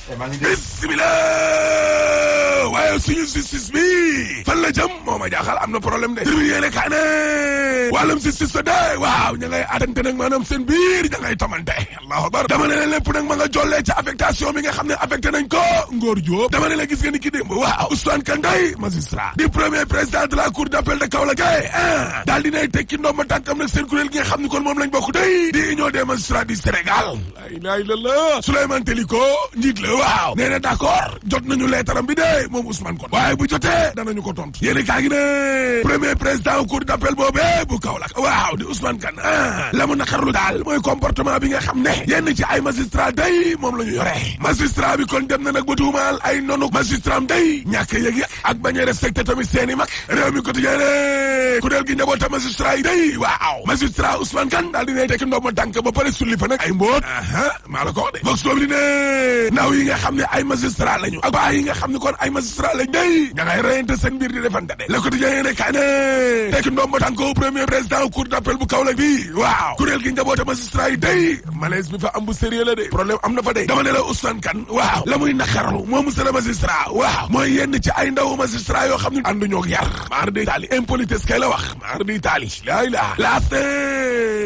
bismillah waaye suñu justice bi fan la jëm moo ma jaaxal am na problème de tribune yéene kaa ne wàllum justice sa de waaw ña ngay atante nag maanaam seen biir ña ngay tomante allahu akbar dama ne la lépp nag ma nga jollee ca affectation bi nga xam ne affecté nañ ko Ngor Diop dama ne la gis nga ni ki démb waaw Ousmane Kanday magistrat di premier président de la cour d'appel de Kaolack daal dinay tekki ndomba tànkam nag seen kuréel gi nga xam ne kon moom lañ bokk day di union des magistrats du Sénégal la ilaha illallah Souleymane Teliko njiit la waaw nee na d'accord jot nañu leetaram bi de moom Ousmane kon waaye bu jotee danañu ko tontu yéeni kaa gi ne premier président cour d'appel boobee bu Kaolack waaw di Ousmane Kane la mu naqarlu daal mooy comportement bi nga xam ne yenn ci ay magistrat day moom la ñu yore magistrat bi kon dem na nag ba tuumaal ay nonu magistrat am day ñàkk yëg ak bañ a respecté tamit seeni mag réew mi quotidien kuréel gi njaboota magistrat yi day waaw magistrat Ousmane Kane daal dinay tekki ndoom ma tànk ba pare sulli fa nag ay mbóot maa la ko wax de vox boobu di ne ndaw yi nga xam ne ay magistrat lañu ak baa yi nga xam ne kon ay magistrat lañ day ña ngay reyante seen mbir di defante de le quotidien yéene kaay ne tekki ndoom ma tànk premier président cour d'appel bu Kaolack bi waaw kuréel gi njaboota magistrat yi day malaise bi fa am bu sérieux la de problème am na fa de dama ne la Ousmane Kane waaw la muy naqarlu moom monsieur le magistrat waaw mooy yenn ci ay ndaw magistrat yoo xam ne ànduñoo ak yar maar di taali impolitesse kay la wax maar di taali laa laaste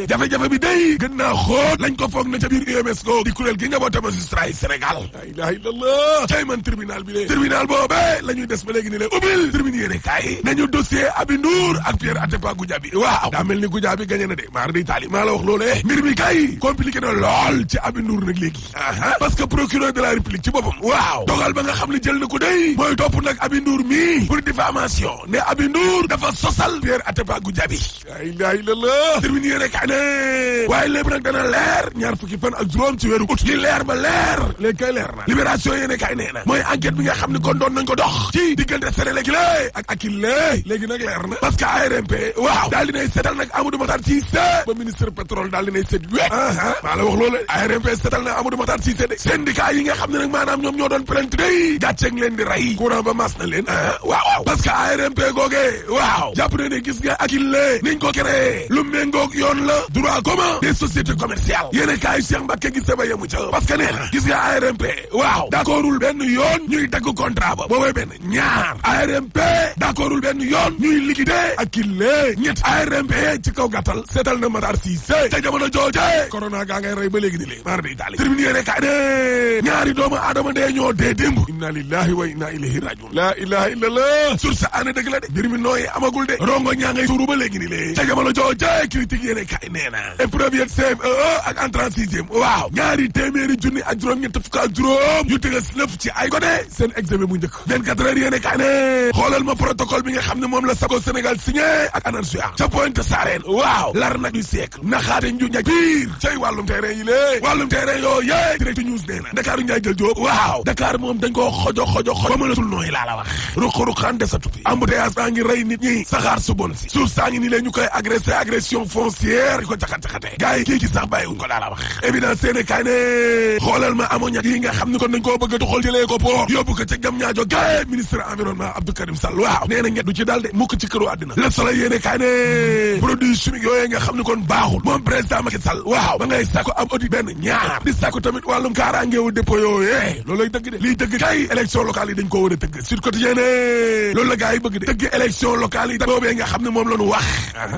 jafe-jafe bi day gën naa xóot lañ ko foog na ca biir UMS ko di kuréel gi njaboota magistrat yi Sénégal la ilaha illallah cay man tribunal bi de tribunal boobe la ñuy des ba léegi ni le ubbil tribune yéene kaay nañu dossier Aby Ndour ak Pierre Atepa Goudiaby waaw daa mel ni Goudiaby gagné na de maar di taali maa la wax loolee mbir mi kay compliqué na lool ci Aby Ndour nag léegi parce que procureur de la République ci boppam waaw dogal ba nga xam ne jël na ko day mooy topp nag Aby Ndour mi pour diffamation ne Aby Ndour dafa sosal Pierre Atepa Goudiaby la ilaha illallah tribune yéene kaay ne waaye lépp nag dana leer ñaar fukki fan ak juróom ci weeru ut li leer ba leer léegi kay leer na libération yéene kaay nee na mooy enquête bi nga xam ne kon doon nañ ko dox ci diggante Sénélec lé ak Akilee léegi nag leer na parce que ARMP waaw daal dinay seetal nag Amadou Matar Cissé ba ministre pétrole daal dinay set wet maa la wax loolu ARMP seetal na Amadou Matar Cissé de syndicat yi nga xam ne nag maanaam ñoom ñoo doon plainte day gàcceeg leen di rey courant ba mas na leen waaw parce que ARMP googee waaw jàpp na ne gis nga Akilee niñ ko créé lu méngoog yoon la droit commun des sociétés commerciales yéene kaay Cheikh Mbacké gis ba yemu ca parce que nee na gis nga ARMP waaw d'accordul benn yoon ñuy dagg contrat ba boobee benn ñaar ARMP d'accordul benn yoon ñuy liquider Akilee ñett ARMP ci kaw gàttal seetal na Matar Cissé ca jamono jooje corona gaa ngay rey ba léegi ni lée maar day taali tribune yéene kaay ne ñaari doomu aadama dee ñoo dee démb inna lillahi wa inna ilayhi rajiun la ilaha illallah source ané dëgg la de mbir mi nooyi amagul de rongo ñaa ngay tuuru ba léegi ni lée ca jamono jooje critique yéene kaay nee na épreuve yeeg CFEE ak entrée en sixième waaw ñaari téeméeri junni ak juróom ñett fukk ak juróom yu tëgas lëf ci ay gone seen examen bu njëkk 24 heures yéene kaay ne xoolal ma protocole bi nga xam ne moom la sago Sénégal signé ak ANACIM ca Pointe Sarène waaw l'arnaque du siècle naxaate nju njaaj biir cay wàllum terrain yi lée wàllum terrain yoo yee direct news nee na Dakar Njaay jël jóob waaw Dakar moom dañ koo xojo ba mënatul nooyi laa la wax ruq-ruqaan de sa tupi embouteillage baa ngi rey nit ñi saxaar su bon si suuf saa ngi ni leen ñu koy agressé agression foncière di ko caxat-caxate gars yi kii gi sax bàyyiwuñ ko laa la wax évidence seene kaay ne xoolal ma ammoniac yi nga xam ne kon dañ koo bëgg a tuxal jëlee ko port yóbbu ko ca jam ñaajo gaay ministre environnement Abdou Karim Sall waaw nee na ñett du ci dal de mukk ci këru àddina Le Soleil yéene kaay ne produit chimique yooyu nga xam ne kon baaxul moom président Macky Sall waaw ba ngay sàkku am audit benn ñaar di sàkku tamit wàllum kaaraangeewu dépôt yooyu loolu lay dëgg de liy dëgg kay élection locale yi dañ koo war a tëgg Sud Quotidien ne loolu la gars yi bëgg de tëgg élection locale yi boobee nga xam ne moom la ñu wax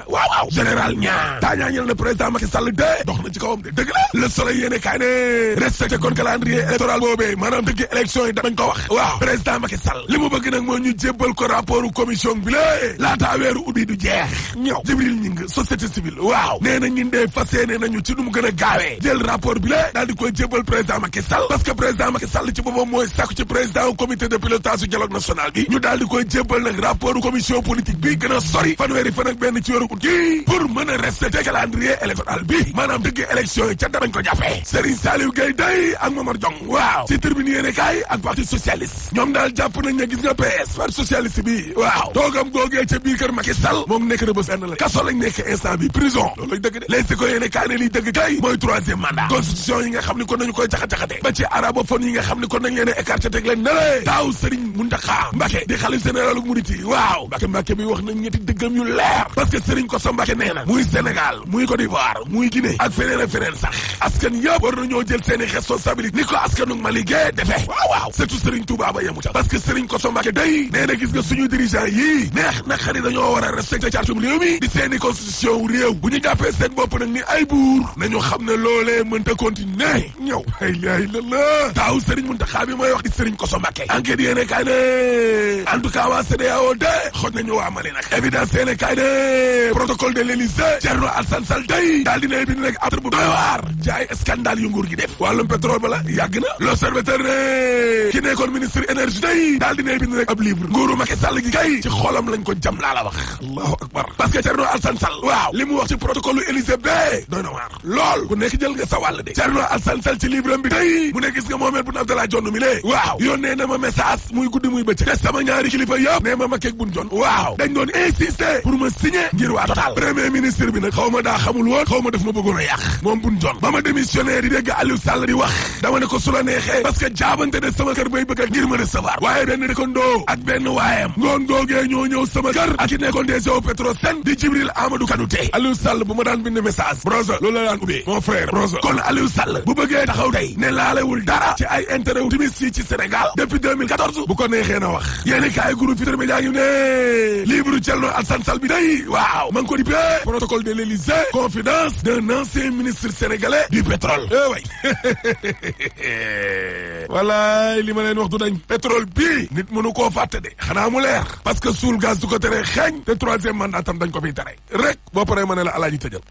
waaw général ñaar taañaañal na président Macky Sall de dox na ci kawam de dëgg la Le Soleil yéene kaay ne respecté kon calendrier électoral boobee maanaam dëgg élection yi dañ ko wax waaw président Macky Sall li mu bëgg nag moo ñu jébbal ko rapportu commission bi lée laataa weeru ubbi du jeex ñëw Jibril Ñing société civile waaw nee na ñun de fas yéene nañu ci nu mu gën a gaawee jël rapport bi lée daal di koy jébbal président Macky Sall parce que président Macky Sall ci boppam mooy sàkku ci président comité de pilotage du dialogue national bi ñu daal di koy jébbal nag rapportu commission politique bi gën a sori fanweeri fan ak benn ci weeru ut gi pour mën a respecter calendrier électoral bi maanaam dëgg élection yi ca danañ ko jàppee Serigne Saliou Gueye day ak Momar Diong waaw ci tribune yéene kaay ak parti socialiste ñoom daal jàpp nañ ne gis nga PS parti socialiste bi waaw toogam googee ca biir kër Macky Sall moom nekk Rebeuss benn la kaso lañ nekk instant bi prison loolu lañ dëgg de les si ko yéene kaa ne liy dëgg kay mooy troisième mandat constitution yi nga xam ni kon nañu koy jaxat-jaxate ba ci arabophone yi nga xam ni kon nañ leen écarté teg leen nale taaw Serigne Mountakha Mbacké di xalif général murit yi waaw Mbacké bi wax nañ ñetti dëggam yu leer parce que Serigne Kosso Mbacké nee na muy Sénégal muy Côte d'Ivoire muy Guinée ak feneen ak feneen sax askan yëpp war nañoo jël seeni responsabilité ni ko askanu Mali gee defee waaw surtout Serigne Touba ba yemu ca parce que Serigne Kosso Mbacké day nee na gis nga suñu dirigeant yii neex na xarit dañoo war a respecté cartum réew mi di seeni constitution réew bu ñu jàppee seen bopp nag ni ay buur nañu xam ne loolee mënta continuer ñëw ay laay la la taaw Serigne Mountakha bi mooy wax di Serigne Kosso Mbacké enquête yéene kaay ne en tout cas waa CEDEAO de xoj nañu waa Mali nag évidence yéene kaay ne protocole de l'Élysée Thierno Alassane Sall day daal dinay bind nag après bu doy waar ci ay scandale yu nguur gi def wàllum pétrole bala yàgg na l'observateur ne ki nekkoon ministre énergie day daal dinay bind rek ab livre nguuru Macky Sall gi kay ci xolam lañ ko jam laa la wax allahu akbar parce que Thierno Alassane Sall waaw li mu wax ci protocole Élysée be doy na waar lool ku nekk jël nga sa wàll de Thierno Alassane Sall ci livre am bi tey mu ne gis nga Mohamed Boun Abdallah Dionne mi lee waaw yónnee na ma message muy guddi muy bëccëg te sama ñaari kilifa yëpp nee ma Macky ak Boun Dionne waaw dañ doon insister pour ma signer ngir waa Total premier ministre bi nag xaw ma daa xamul woon xaw ma daf ma bëggoon a yàq moom Boun Dionne ba ma démissionnaire di dégg Aliou Sall di wax dama ne ko su la neexee parce que jaabante de sama kër bay bëgg a ngir ma recevoir waaye benn dëkkandoo ak benn waayam ngoon googee ñoo ñëw sama kër ak ki nekkoon DG Petrosen di Djibril Amadou Kanouté Aliou Sall bu ma daan bind message brother loolu la daan ubbee mon frère brother kon Aliou Sall bu bëggee taxaw tey ne laalewul dara ci ay intérêt wu timis fii ci Sénégal depuis 2014 bu ko neexee na wax yéeni kaay groupe Futurs Médias ngi ne livre Thierno Alassane Sall bi day waaw ma ngi ko dippee protocole de l'Élysée confidence d'un ancien ministre sénégalais du pétrole way walaay li ma leen wax du dañ pétrole bii nit mënu koo fàtte de xanaa mu leer parce que suul gaz du ko tere xeeñ te troisième mandat tam dañ ko fiy tere rek boo paree ma ne la alaaji tëjal